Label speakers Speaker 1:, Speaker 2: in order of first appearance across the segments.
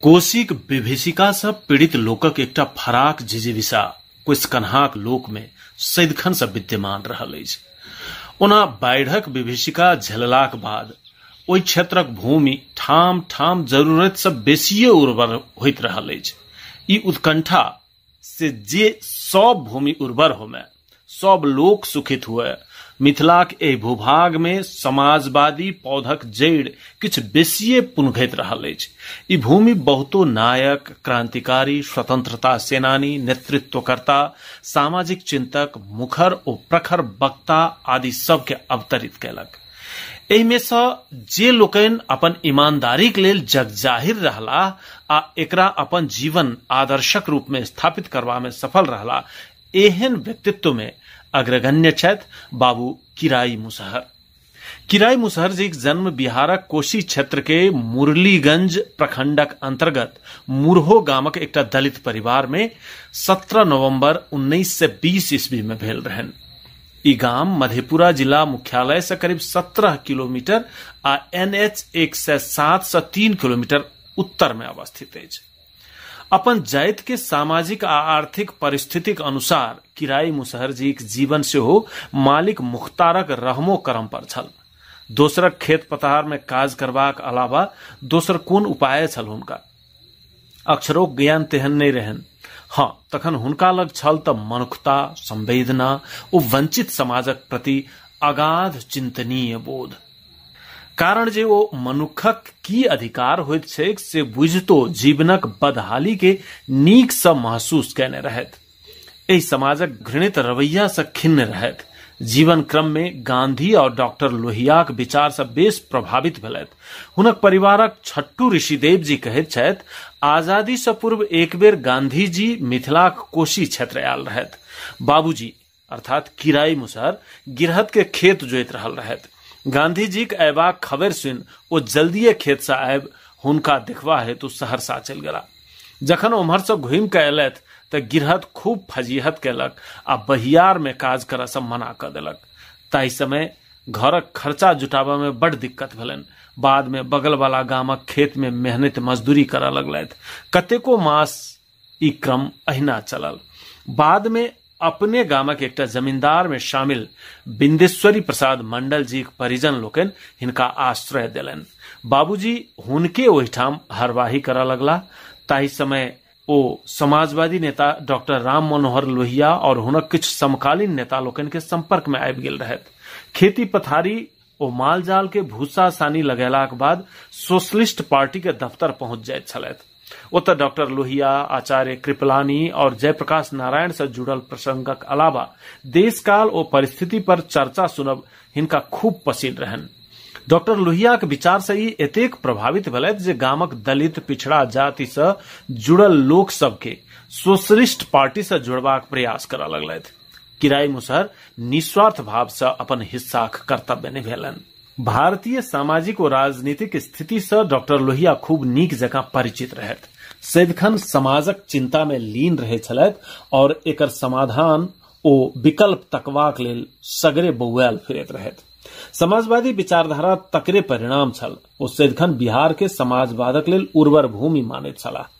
Speaker 1: कोसीक विभीषिका सँ पीड़ित लोकक एकटा फराक जिजीविषा कोसिकन्हाक लोक मे सदिखन सँ विद्यमान रहल अछि। ओना बाढ़िक विभीषिका झेललाक बाद ओहि क्षेत्रक भूमि ठाम-ठाम जरूरत सँ बेसिये उर्वर होइत रहल अछि। ई उत्कंठा से जे सब भूमि उर्वर होमय, सब लोक सुखित हुए, मिथिलाक एहि भूभाग मे समाजवादी पौधक जड़ि किछु बेसिये पुनघैत रहल अछि। ई भूमि बहुतो नायक, क्रांतिकारी, स्वतंत्रता सेनानी, नेतृत्वकर्ता, सामाजिक चिंतक, मुखर ओ प्रखर वक्ता आदि सबके अवतरित कयलक। एहि मे सँ जे लोकनि अपन ईमानदारीक लेल जगजाहिर रहलाह आ एकरा अपन जीवन आदर्शक रूप मे स्थापित करबा मे सफल रहलाह, एहन व्यक्तित्व मे अग्रगण्य छथि बाबू किराई मुसहर। किराई मुसहर जीक जन्म बिहारक कोसी क्षेत्र के मुरलीगंज प्रखंडक अंतर्गत मुरहो गामक एकटा दलित परिवार में 17 नवंबर 1920 ईस्वी में भेल रहनि। ई गाम मधेपुरा जिला मुख्यालय से करीब 17 किलोमीटर आ एनएच 107 से 3 किलोमीटर उत्तर में अवस्थित अछि। अपन जाति के सामाजिक आ आर्थिक परिस्थितिक अनुसार किराई मुसहर जीक जीवन सेहो मालिक मुख्तारक रहमो करम पर छल। दोसरक खेत पथार में काज करबाक अलावा दोसर कोन उपाय छल हुनका? अक्षरोक ज्ञान तेहन नहि रहनि। हँ, तखन हुनका लग छल तऽ मनुखता, संवेदना ओ वंचित समाजक प्रति अगाध चिंतनीय बोध। कारण जे ओ मनुखक की अधिकार होइत छैक से बुझितो जीवनक बदहाली के नीक सँ महसूस कयने रहथि। एहि समाजक घृणित रवैया सँ खिन्न रहथि। जीवन क्रम में गांधी और डॉक्टर लोहियाक विचार सँ बेस प्रभावित भेलथि। हुनक परिवारक छट्टू ऋषिदेव जी कहैत छथि, आजादी सँ पूर्व एक बेर गांधी जी मिथिलाक कोसी क्षेत्र आयल रहथि। बाबूजी अर्थात किराई मुसहर गिरहत के खेत जोइत रहल रहथि। गांधीजीक अयबाक खबर सुनि ओ जल्दिए खेत सँ आबि हुनका देखबा हेतु सहरसा चलि गेला। जखन ओम्हर सँ घुमि कऽ अयलथि तऽ गिरहत खूब फजीहत कयलक आ बहियार मे काज करऽ सँ मना कऽ देलक। ताहि समय घरक खर्चा जुटाबऽ मे बड़ दिक्कत भेलनि। बाद मे बगल वाला गामक खेत मे मेहनत मजदूरी करऽ लगलथि। कतेको मास ई क्रम अहिना चलल। बाद मे अपने गामक एकटा जमींदार में शामिल बिंदेश्वरी प्रसाद मंडल जीक परिजन लोकनि हिनका आश्रय देलनि। बाबूजी हुनके ओहिठाम हरवाही करऽ लगलाह। ताहि समय ओ समाजवादी नेता डॉक्टर राम मनोहर लोहिया और हुनक किछु समकालीन नेता लोकनि के संपर्क में आबि गेल रहथि। खेती पथारी ओ मालजाल के भूसा सानी लगेलाक बाद सोशलिस्ट पार्टी के दफ्तर पहुंच जाइत छलथि। ओतऽ डॉक्टर लोहिया, आचार्य कृपलानी और जयप्रकाश नारायण से जुड़ल प्रसंगक अलावा देशकाल ओ परिस्थिति पर चर्चा सुनब हिनका खूब पसिन रहनि। डॉक्टर लोहियाक विचार से ई एतेक प्रभावित भेलथि जे गामक दलित पिछड़ा जाति से जुड़ल लोक सबके सोशलिस्ट पार्टी से जुड़बाक प्रयास करऽ लगलथि। किराई मुसहर निस्वार्थ भाव से अपन हिस्साक कर्तव्य निभेलनि। भारतीय सामाजिक ओ राजनीतिक स्थिति सँ डॉक्टर लोहिया खूब नीक जकाँ परिचित रहथि। सदिखन समाजक चिंता मे लीन रहैत छलथि और एकर समाधान ओ विकल्प तकबाक लेल सगरे बौआयल फिरैत रहथि। समाजवादी विचारधारा तकरे परिणाम छल। ओ सदिखन बिहार के समाजवादक लेल उर्वर भूमि मानैत छलाह।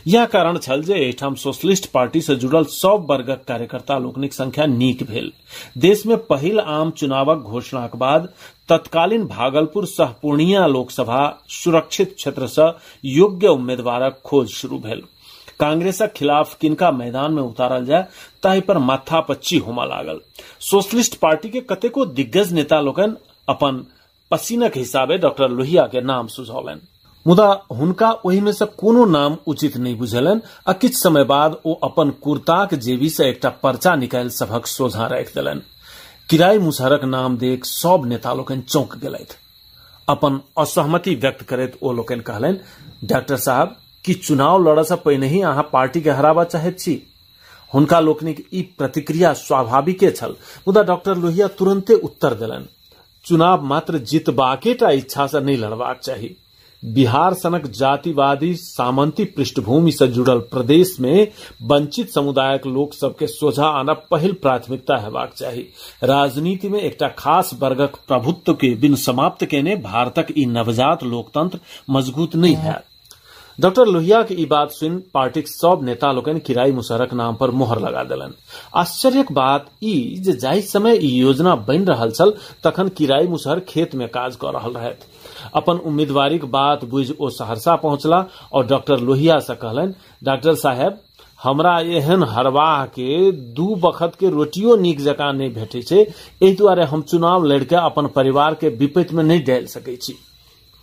Speaker 1: यह कारण छल जे एहिठाम सोशलिस्ट पार्टी से जुड़ल सब वर्गक कार्यकर्ता लोकनिक संख्या नीक भेल। देश में पहिल आम चुनावक घोषणाक बाद तत्कालीन भागलपुर सह पूर्णिया लोकसभा सुरक्षित क्षेत्र से योग्य उम्मीदवारक खोज शुरू भेल। कांग्रेसक खिलाफ किनका मैदान में उतारल जाय ताहि पर माथापच्ची होमय लागल। सोशलिस्ट पार्टी के कतेको दिग्गज नेता लोकनि अपन पसीनक हिसाबे डॉक्टर लोहिया के नाम सुझौलनि, मुदा हुनका ओहि मे से कोनो नाम उचित नहि बुझेलनि आ किछु समय बाद ओ अपन कुर्ताक जेबी से एकटा पर्चा निकालि सभक सोझां राखि देलनि। किराई मुसहरक नाम देख सब नेता लोकनि चौंक गेलथि। अपन असहमति व्यक्त करैत ओ लोकनि कहलनि, डॉक्टर साहब, की चुनाव लड़ऽ से पहिनहि अहाँ पार्टी के हराबऽ चाहैत छी? हुनका लोकनिक ई प्रतिक्रिया स्वाभाविके छल, मुदा डॉक्टर लोहिया तुरंते उत्तर देलनि, चुनाव मात्र जीतबाके टा इच्छा से नहि लड़बाक चाही। बिहार सनक जातिवादी सामंती पृष्ठभूमि से जुड़ल प्रदेश में वंचित समुदायक लोक सबके सोझा आनब पहिल प्राथमिकता हेबाक चाही। राजनीति में एकटा खास वर्गक प्रभुत्व के बिन समाप्त केने भारतक ई नवजात लोकतंत्र मजबूत नहि हैत। डॉक्टर लोहियाक ई बात सुनि पार्टीक सब नेता लोकनि किराई मुसहरक नाम पर मोहर लगा देलनि। आश्चर्यक बात ई जे जाहि समय ई योजना बनि रहल छल तखन किराई मुसहर खेत मे काज कऽ रहल रहथि। अपन उम्मीदवारीक बात बुझि ओ सहरसा पहुंचला और डॉक्टर लोहिया से कहलनि, डॉक्टर साहेब, हमरा एहन हरवाह के 2 बखत के रोटियो नीक जकाँ नहि भेटै छै, एहि दुआरे हम चुनाव लड़ि कऽ अपन परिवार के विपत्ति मे नहि डालि सकै छी।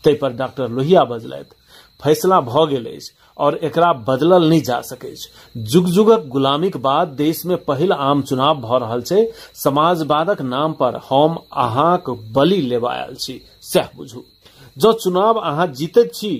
Speaker 1: ताहि पर डॉक्टर लोहिया बजलथि, फैसला भऽ गेल अछि और एकरा बदलल नहि जा सकैछ। जुग जुगक गुलामीक बाद देश मे पहिल आम चुनाव भऽ रहल छै। समाजवादक नाम पर हम अहाँक बलि लेबऽ आयल छी, सएह बुझू। जँ चुनाव अहाँ जीतैत छी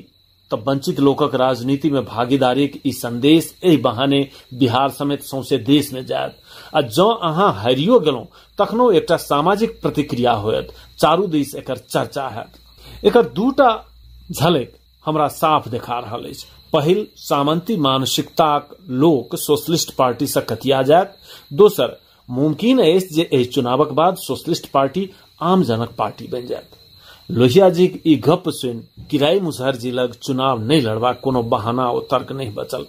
Speaker 1: तऽ वंचित लोकक राजनीति मे भागीदारीक ई संदेश एहि बहाने बिहार समेत सौंसे देश मे जायत। आ जँ अहाँ हारियो गेलहुँ तखनो एकटा सामाजिक प्रतिक्रिया होयत, चारू दिस एकर चर्चा होयत। एकर 2टा झलक हमरा साफ देखा रहल अछि। पहिल, सामंती मानसिकताक लोक सोशलिस्ट पार्टी से कतिया जायत। दोसर, मुमकिन अछि जे एहि चुनावक बाद सोशलिस्ट पार्टी आमजनक पार्टी बनि जायत। लोहिया जीक ई गप सुनि किराई मुसहर जी लग चुनाव नहि लड़बाक कोनो बहाना ओ तर्क नहि बचल।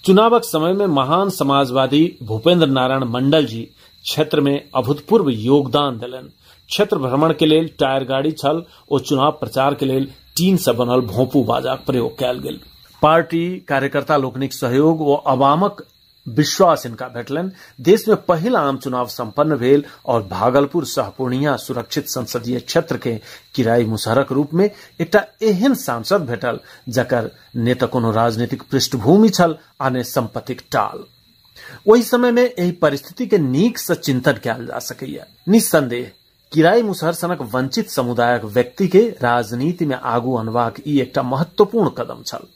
Speaker 1: चुनावक समय में महान समाजवादी भूपेंद्र नारायण मंडल जी क्षेत्र में अभूतपूर्व योगदान देलनि। क्षेत्र भ्रमण के लेल टायर गाड़ी छल ओ चुनाव प्रचार के लेल टीन से बनल भोंपू बाजाक प्रयोग कयल गेल। पार्टी कार्यकर्ता लोकनिक सहयोग ओ अवामक विश्वास हिनका भेटलनि। देश में पहिल आम चुनाव संपन्न भेल और भागलपुर सह पूर्णिया सुरक्षित संसदीय क्षेत्र के किराई मुसहरक रूप में एकटा एहन सांसद भेटल जकर ने तऽ कोनो राजनीतिक पृष्ठभूमि छल आ ने संपत्तिक टाल। ओहि समय में एहि परिस्थिति के नीक से चिंतन कयल जा सकैया। निस्संदेह किराई मुसहर सनक वंचित समुदायक व्यक्ति के राजनीति में आगू अनबाक ई एकटा महत्वपूर्ण कदम छल।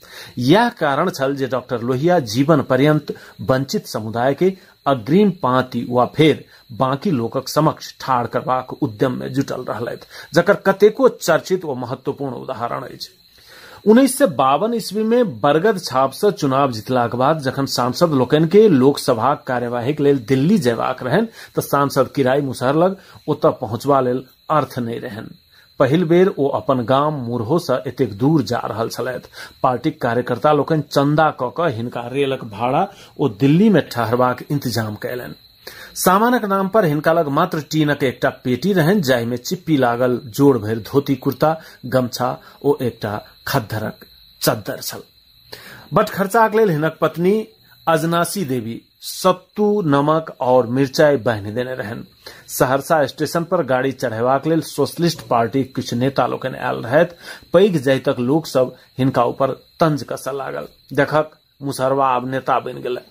Speaker 1: यह कारण छल जे डॉक्टर लोहिया जीवन पर्यंत वंचित समुदाय के अग्रिम पांति वा फेर बाकी लोकक समक्ष ठाढ़ करबाक उद्यम में जुटल रहलथि, जकर कतेको चर्चित व महत्वपूर्ण उदाहरण अछि। 1952 ईस्वी में बरगद छाप से चुनाव जीतलाक बाद जखन सांसद लोकनि के लोकसभाक कार्यवाहीक लेल दिल्ली जयबाक रहनि तऽ सांसद किराई मुसहर लग ओतऽ पहुंचबा लेल अर्थ नहि रहनि। पहिल बेर ओ अपन गाम मुरहो से एतेक दूर जा रहल छलथि। पार्टीक कार्यकर्ता लोकनि चंदा कऽ कऽ हिनका रेलक भाड़ा ओ दिल्ली में ठहरबाक इंतजाम कयलनि। सामानक नाम पर हिनका लग मात्र टीनक एकटा पेटी रहनि जाहि में चिप्पी लागल जोड़ भरि धोती कुर्ता, गमछा ओ एकटा खद्दरक चद्दर छल। बट खर्चाक लेल हिनक पत्नी अजनासी देवी सत्तू, नमक और मिरचाई बान्हि देने रहनि। सहरसा स्टेशन पर गाड़ी चढ़ेबाक लेल सोशलिस्ट पार्टी किछु नेता लोकनि आयल रहथि। पैघ जातिक लोक सब हिनका ऊपर तंज कसऽ लागल, देखक मुसहरवा आब नेता बनि गेलै,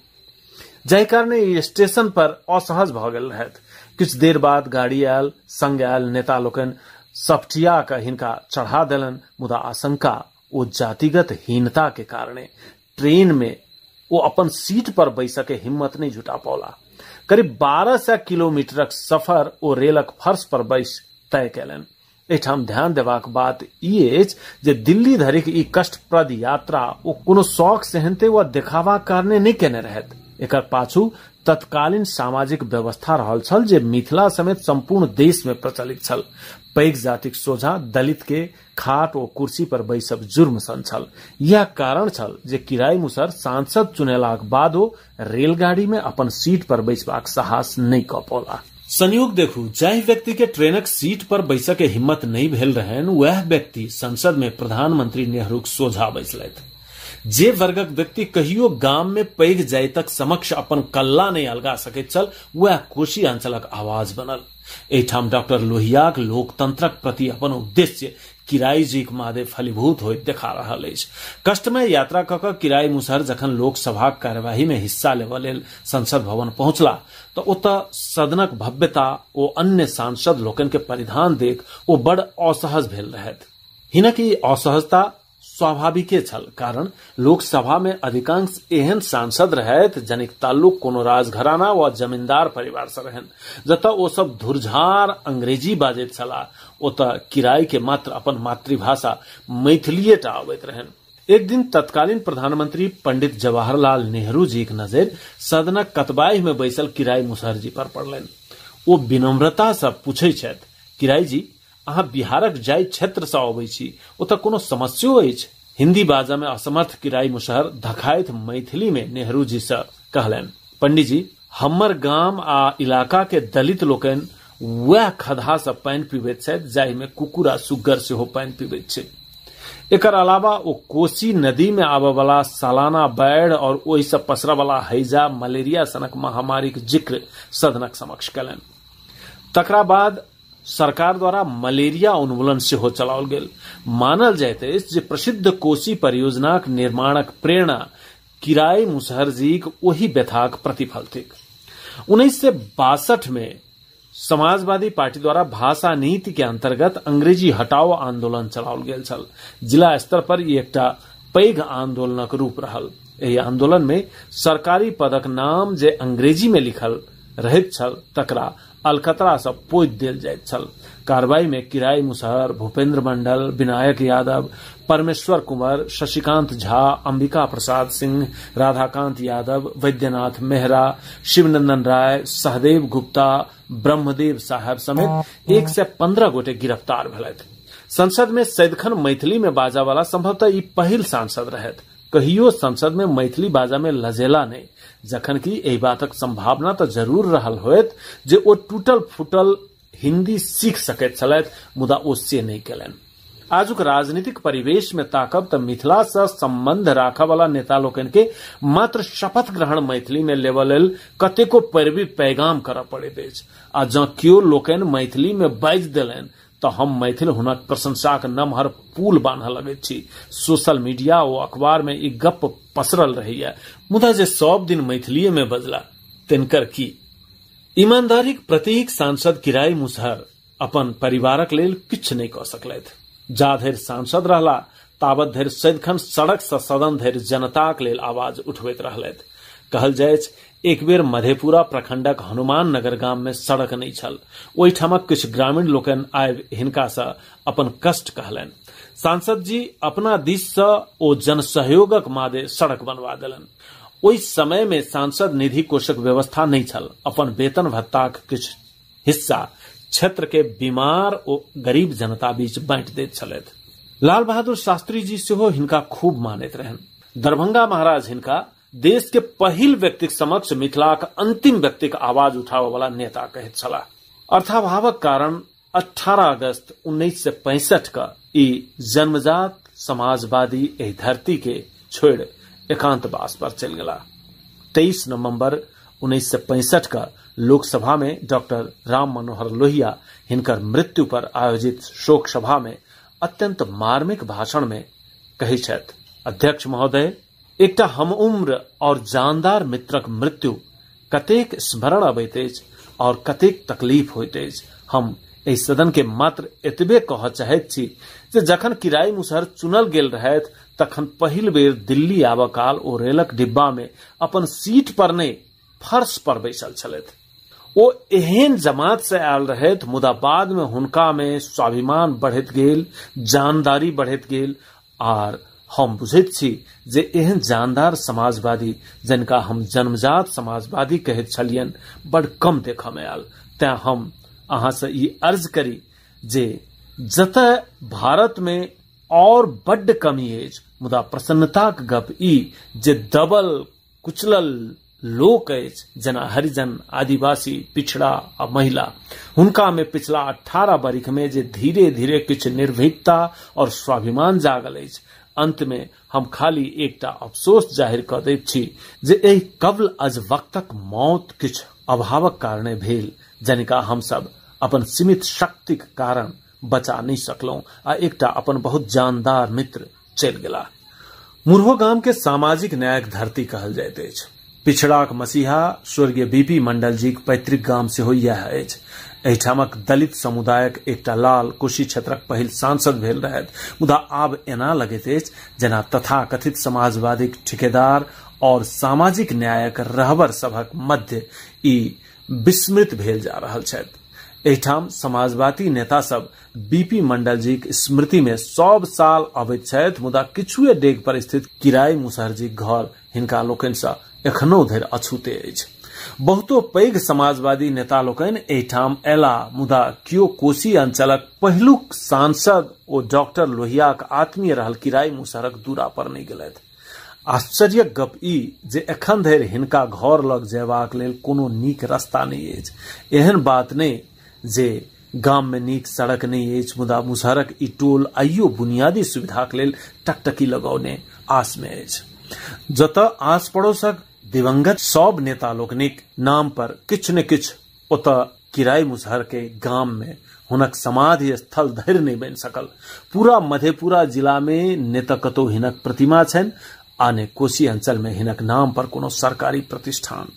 Speaker 1: जाहि कारणे ई स्टेशन पर असहज भऽ गेल रहथि। किछु देर बाद गाड़ी आयल, संग आयल नेता लोकनि सफठिया कऽ हिनका चढ़ा देलनि, मुदा आशंका ओ जातिगत हीनता के कारणे ट्रेन में ओ अपन सीट पर बैसऽ के हिम्मत नहि जुटा पौला। करीब 1200 किलोमीटरक सफर ओ रेलक फर्श पर बैस तय कयलनि। एहिठाम ध्यान देबाक बात ई अछि जे दिल्ली धरिक ई कष्टप्रद यात्रा ओ कोनो शौक सेहनते वा देखावाक कारणे नहि केने रहथि। एकर पाछू तत्कालीन सामाजिक व्यवस्था रहल छल जे मिथिला समेत संपूर्ण देश में प्रचलित छल। पैघ जातिक सोझा दलित के खाट ओ कुर्सी पर बैसब जुर्म सन छल। यह कारण छल जे किराई मुसहर सांसद चुनेलाक बादो रेलगाड़ी में अपन सीट पर बैसबाक साहस नहि कऽ पौला। संयोग देखू, जाहि व्यक्ति के ट्रेनक सीट पर बैसऽ के हिम्मत नहि भेल रहनि वएह व्यक्ति संसद में प्रधानमंत्री नेहरूक सोझा बैसलथि। जे वर्गक व्यक्ति कहियो गाम में पैघ जातिक समक्ष अपन कल्ला नहि अलगा सकैत छल वएह कोशी अंचलक आवाज बनल। एहिठाम डॉक्टर लोहियाक लोकतंत्रक प्रति अपन उद्देश्य किराई जीक मादे फलीभूत होइत देखा रहल अछि। कष्टमय यात्रा कऽ कऽ किराई मुसहर जखन लोकसभाक कार्यवाही में हिस्सा लेबऽ लेल संसद भवन पहुंचला तऽ ओतऽ सदनक भव्यता ओ अन्य सांसद लोकनि के परिधान देख ओ बड़ असहज भेल रहथि। हिनक ई असहजता स्वाभाविके छल, कारण लोकसभा में अधिकांश एहन सांसद रहथि जनिक ताल्लुक कोनो राजघराना वा जमींदार परिवार से रहनि। जतऽ ओ सब धुरझार अंग्रेजी बाजैत छलाह ओतऽ किराई के मात्र अपन मातृभाषा मैथिलीए टा अबैत रहनि। एक दिन तत्कालीन प्रधानमंत्री पंडित जवाहरलाल नेहरू जीक नजरि सदनक कतबाहि में बैसल किराई मुसहर जी पर पड़लनि। ओ विनम्रता से पूछै छथि, किराई जी, अहाँ बिहारक जाहि क्षेत्र से अबै छी ओतऽ कोनो समस्यो अछि? हिंदी बाजा में असमर्थ किराई मुसहर धखाइत मैथिली में नेहरू जी से कहलनि, पंडित जी, हमर गाम आ इलाका के दलित लोकनि वएह खधा से पानि पीबैत छथि जाहि में कुकुर आ सुग्गर सेहो पानि पीबैत छै। एकर अलावा ओ कोसी नदी में आबय वाला सालाना बाढ़ि और ओहि से पसरय वाला हैजा, मलेरिया सनक महामारीक जिक्र सदनक समक्ष कयलनि। तकरा बाद सरकार द्वारा मलेरिया उन्मूलन सेहो चलाओल गेल। मानल जाइत अछि जे प्रसिद्ध कोसी परियोजनाक निर्माणक प्रेरणा किराई मुसहरजीक ओहि व्यथाक प्रतिफल थिक। 1962 में समाजवादी पार्टी द्वारा भाषा नीति के अंतर्गत अंग्रेजी हटाओ आंदोलन चलाओल गेल छल। जिला स्तर पर ई एकटा पैघ आंदोलनक रूप रहल। एहि आंदोलन में सरकारी पदक नाम जे अंग्रेजी में लिखल रहैत छल तकरा अलकतरा सँ पोति देल जाइत छल। कार्रवाई में किराई मुसहर, भूपेंद्र मंडल, विनायक यादव, परमेश्वर कुंवर, शशिकांत झा, अंबिका प्रसाद सिंह, राधाकांत यादव, वैद्यनाथ मेहरा, शिवनंदन राय, सहदेव गुप्ता, ब्रह्मदेव साहब समेत 115 गोटे गिरफ्तार भेलथि। संसद में सदिखन मैथिली में बाजा वाला संभवतः ई पहिल सांसद रहथि। कहियो संसद में मैथिली बाजा में लजेला नहीं, जखन कि एहि बातक संभावना तऽ जरूर रहल होयत जे ओ टूटल फूटल हिंदी सीख सकैत छलथि, मुदा ओ से नहीं केलनि। आजुक राजनीतिक परिवेश में ताकब तऽ मिथिला से संबंध राखऽ वाला नेता लोकनि के मात्र शपथ ग्रहण मैथिली में लेबऽ लेल कतेको पैरवी पैगाम करऽ पड़ैत अछि, आ जँ केओ लोकनि मैथिली में बाजि देलनि तऽ हम मैथिल हुनक प्रशंसाक नमहर पुल बान्हऽ लगैत छी। सोशल मीडिया ओ अखबार में ई गप्प पसरल रहैया, मुदा जे सब दिन मैथिलीए में बजला तिनकर की? ईमानदारीक प्रतीक सांसद किराई मुसहर अपन परिवारक लेल किछु नहि कऽ सकलथि। जा धरि सांसद रहला ताबत धरि सदिखन सड़क सँ सदन धरि जनताक लेल आवाज उठबैत रहलथि। कहल जाइछ एक बेर मधेपुरा प्रखंडक हनुमान नगर गाम में सड़क नहि छल। ओहिठामक किछु ग्रामीण लोकनि आबि हिनका सँ अपन कष्ट कहलनि। सांसद जी अपना दिस सँ ओ जनसहयोगक मादे सड़क बनवा देलनि। ओहि समय में सांसद निधि कोषक व्यवस्था नहि छल। अपन वेतन भत्ताक किछु हिस्सा क्षेत्र के बीमार ओ गरीब जनता बीच बांटि दैत छलथि। लाल बहादुर शास्त्री जी सेहो हिनका खूब मानैत रहनि। दरभंगा महाराज हिनका देश के पहिल व्यक्तिक समक्ष मिथिलाक अंतिम व्यक्तिक आवाज उठाबय वाला नेता कहैत छलाह। अर्थाभावक कारण 18 अगस्त 1965 का ई जन्मजात समाजवादी एहि धरती के छोड़ि एकांतवास पर चलि गेला। 23 नवंबर 1965 का लोकसभा में डॉक्टर राम मनोहर लोहिया हिनकर मृत्यु पर आयोजित शोक सभा में अत्यंत मार्मिक भाषण में कहै छथि, अध्यक्ष महोदय, एकटा हम उम्र और जानदार मित्रक मृत्यु कतेक स्मरण अबैत अछि और कतेक तकलीफ होइत अछि। हम एहि सदन के मात्र एतबे कहऽ चाहैत छी जे जखन किराई मुसहर चुनल गेल रहथि तखन पहिल बेर दिल्ली आबऽ काल ओ रेलक डिब्बा में अपन सीट पर नहि फर्श पर बैसल छलथि। ओ एहन जमात से आयल रहथि, मुदा बाद में हुनका में स्वाभिमान बढ़ैत गेल, जानदारी बढ़ैत गेल, आर हम बुझैत छी जे एहन जानदार समाजवादी जिनका हम जन्मजात समाजवादी कहैत छलियनि बड़ कम देखऽ में आयल। तें हम अहाँ से ई अर्ज करी जे जतय भारत में और बड्ड कमी अछि, मुदा प्रसन्नताक गप ई जे दबल कुचलल लोक अछि जेना हरिजन, आदिवासी, पिछड़ा आ महिला, हुनका में पिछला 18 बरिख में जे धीरे धीरे किछु निर्भीकता और स्वाभिमान जागल अछि। अंत में हम खाली एकटा अफसोस जाहिर कऽ दैत छी जे एहि कबल अज वक्तक मौत किछु अभावक कारणे भेल, जनिका हमसब अपन सीमित शक्तिक कारण बचा नहि सकलहुं आ एकटा अपन बहुत जानदार मित्र चलि गेला। मुरहो गाम के सामाजिक न्यायक धरती कहल जाइत अछि। पिछड़ाक मसीहा स्वर्गीय बीपी मंडलजीक पैतृक गाम सेहो इएह अछि। एहिठामक दलित समुदायक एकटा लाल कोशी क्षेत्रक पहिल सांसद भेल रहथि, मुदा आब एना लगैत अछि जेना तथाकथित समाजवादीक ठिकेदार और सामाजिक न्यायक रहबर सभक मध्य ई विस्मृत भेल जा रहल छथि। एहिठाम समाजवादी नेता सब बीपी मंडलजीक स्मृति में सब साल अबैत छथि, मुदा किछुए डेग पर स्थित किराई मुसहरजीक घर हिनका लोकनि सँ एखनो धरि अछूते अछि। बहुतो पैघ समाजवादी नेता लोकनि एहिठाम अयलाह, मुदा कियो कोसी अंचलक पहिलुक सांसद ओ डॉक्टर लोहियाक आत्मीय रहल किराई मुसहरक दूरा पर नहि गेलथि। आश्चर्यक गप ई जे एखन धरि हिनका घर लग जयबाक लेल कोनो नीक रास्ता नहि अछि। एहन बात नहि जे गाम मे नीक सड़क नहि अछि, मुदा मुसहरक ई टोल आइयो बुनियादी सुविधाक लेल टकटकी लगौने आस मे अछि। जतऽ आस पड़ोसक दिवंगत सब नेता लोकनिक नाम पर किछु ने किछु, ओतऽ किराई मुसहर के गाम मे हुनक समाधि स्थल धरि नहि बनि सकल। पूरा मधेपुरा जिला मे ने तऽ कतौ हिनक प्रतिमा छनि आ ने कोसी अंचल मे हिनक नाम पर कोनो सरकारी प्रतिष्ठान।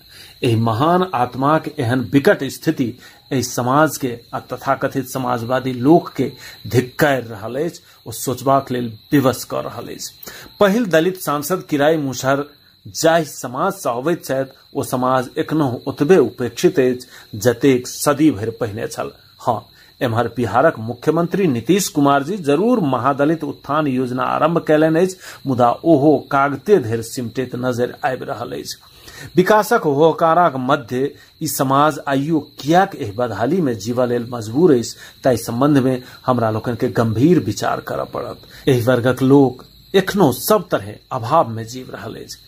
Speaker 1: एहि महान आत्माक एहन विकट स्थिति एहि समाज के आ तथाकथित समाजवादी लोक के धिक्कारि रहल अछि ओ सोचबाक लेल विवश कऽ रहल अछि। पहिल दलित सांसद किराई मुसहर जाहि समाज सँ अबैत छथि ओ समाज एखनहुँ ओतबे उपेक्षित अछि जतेक सदी भरि पहिने छल। हँ, एम्हर बिहारक मुख्यमंत्री नीतीश कुमार जी जरूर महादलित उत्थान योजना आरंभ कयलनि अछि, मुदा ओहो कागते धरि सिमटैत नजरि आबि रहल अछि। विकासक होहकाराक मध्य ई समाज आइयो किएक एहि बदहाली मे जीवऽ लेल मजबूर अछि, ताहि संबंध मे हमरा लोकनि के गंभीर विचार करऽ पड़त। एहि वर्गक लोक एखनो सब तरहे अभाव मे जीव रहल अछि।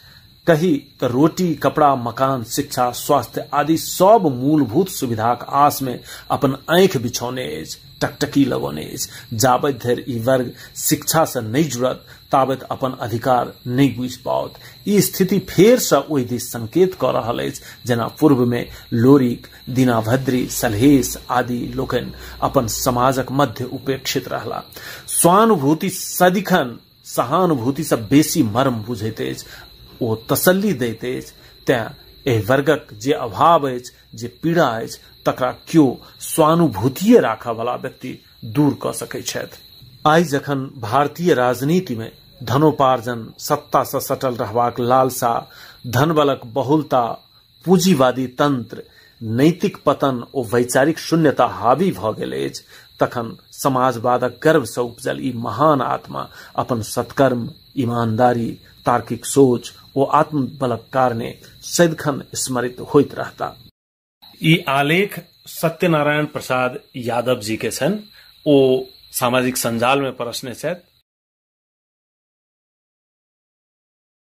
Speaker 1: कही तऽ रोटी, कपड़ा, मकान, शिक्षा, स्वास्थ्य आदि सब मूलभूत सुविधाक आस मे अपन आँखि बिछौने अछि, टकटकी लगौने अछि। जाबत धरि ई वर्ग शिक्षा सँ नहि जुड़त ताबत अपन अधिकार नहि बुझि पाओत। ई स्थिति फेर सँ ओहि दिस संकेत कऽ रहल अछि जेना पूर्व मे लोरिक, दीनाभद्री, सलहेस आदि लोकनि अपन समाजक मध्य उपेक्षित रहला। स्वानुभूति सदिखन सहानुभूति सँ बेसी मर्म बुझैत अछि, ओ तसल्ली दैत अछि। तें एहि वर्गक जे अभाव अछि, जे पीड़ा अछि, तकरा केओ स्वानुभूतिये राखऽ वाला व्यक्ति दूर कऽ सकैत छथि। आइ जखन भारतीय राजनीति मे धनोपार्जन, सत्ता सँ सटल रहबाक लालसा, धनबलक बहुलता, पूंजीवादी तंत्र, नैतिक पतन ओ वैचारिक शून्यता हावी भऽ गेल अछि, तखन समाजवादक गर्भ सँ उपजल ई महान आत्मा अपन सत्कर्म, ईमानदारी, तार्किक सोच ओ आत्मबलक कारणे सदिखन स्मरित होइत रहता। ई आलेख सत्यनारायण प्रसाद यादव जी के छनि। ओ सामाजिक संजाल में परसने छथि।